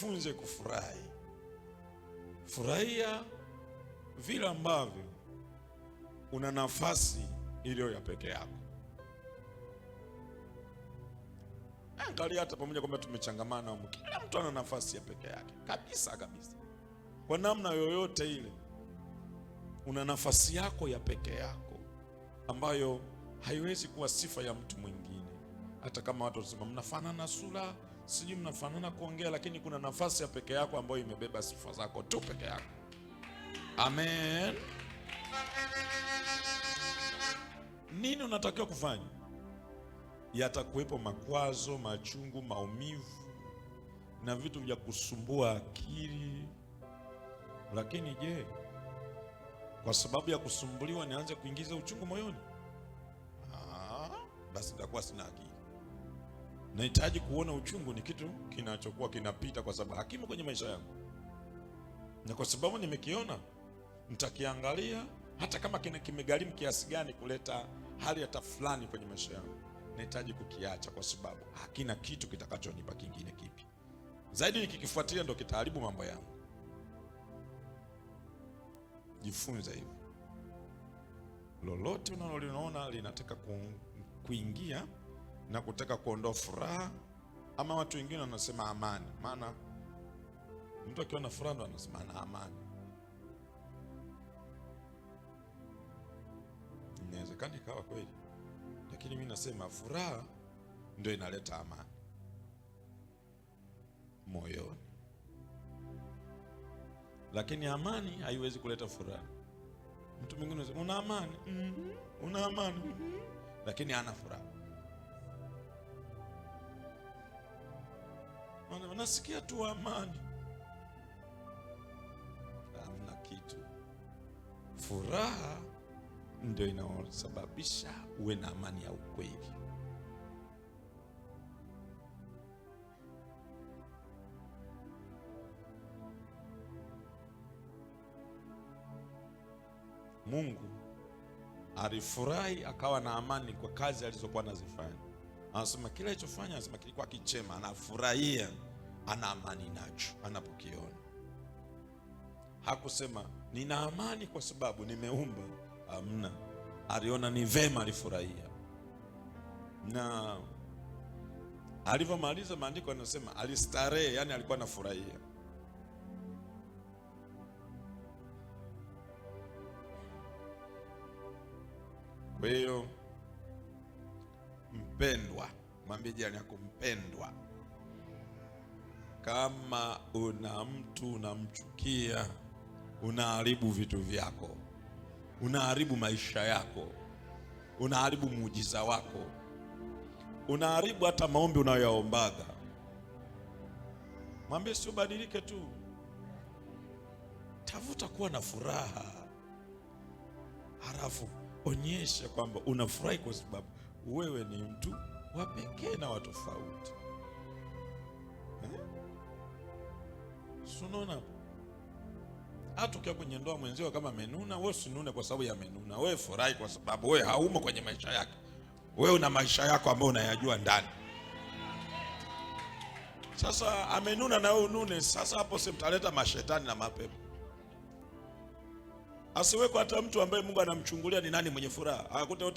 Jifunze kufurahi. Furahia vile ambavyo una nafasi iliyo ya peke yako. Angalia hata pamoja kwamba tumechangamana humu, kila mtu ana nafasi ya peke yake kabisa kabisa, kwa namna yoyote ile una nafasi yako ya peke yako ambayo haiwezi kuwa sifa ya mtu mwingine, hata kama watu wasema mnafanana sura, sijui mnafanana kuongea, lakini kuna nafasi ya peke yako ambayo imebeba sifa zako tu peke yako. Amen. Nini unatakiwa kufanya? Yatakuwepo makwazo, machungu, maumivu na vitu vya kusumbua akili, lakini je, kwa sababu ya kusumbuliwa nianze kuingiza uchungu moyoni? Ah, basi nitakuwa sina akili. Nahitaji kuona uchungu ni kitu kinachokuwa kinapita, kwa sababu hakimu kwenye maisha yangu, na kwa sababu nimekiona nitakiangalia, hata kama kimegharimu kiasi gani kuleta hali ya tafulani kwenye maisha yangu, nahitaji kukiacha, kwa sababu hakina kitu kitakachonipa kingine kipi zaidi. Nikikifuatilia ndo kitaharibu mambo yangu. Jifunze hivyo, lolote unaloliona linataka kuingia na kutaka kuondoa furaha, ama watu wengine wanasema amani. Maana mtu akiwa na furaha ndo anasema ana amani. Inawezekana ikawa kweli, lakini mi nasema furaha ndio inaleta amani moyoni, lakini amani haiwezi kuleta furaha. Mtu mwingine anasema una amani, una amani, lakini hana furaha. Nasikia tu amani, hamna kitu. Furaha ndio inaosababisha uwe na amani ya ukweli. Mungu alifurahi akawa na amani kwa kazi alizokuwa anazifanya. Anasema kila alichofanya, anasema kilikuwa kichema, anafurahia, ana amani nacho anapokiona. Hakusema nina amani kwa sababu nimeumba. Hamna, aliona ni vema, alifurahia. Na alivyomaliza maandiko anasema alistarehe, yani alikuwa anafurahia. Kwa hiyo mpendwa, mwambie jirani yako mpendwa, kama una mtu unamchukia, unaharibu vitu vyako, unaharibu maisha yako, unaharibu muujiza wako, unaharibu hata maombi unayoyaombaga. Mwambie si ubadilike tu, tafuta kuwa na furaha, halafu onyesha kwamba unafurahi kwa sababu wewe ni mtu wa pekee na wa tofauti. Unaona, hata ukiwa kwenye ndoa mwenzio kama amenuna, wewe usinune kwa sababu ya amenuna. Wewe furahi kwa sababu wewe haumo kwenye maisha yake. Wewe una maisha yako ambayo unayajua ndani. Sasa amenuna na wewe unune, sasa hapo si mtaleta mashetani na mapepo. Asiweko hata mtu ambaye Mungu anamchungulia ni nani mwenye furaha. Akakuta wote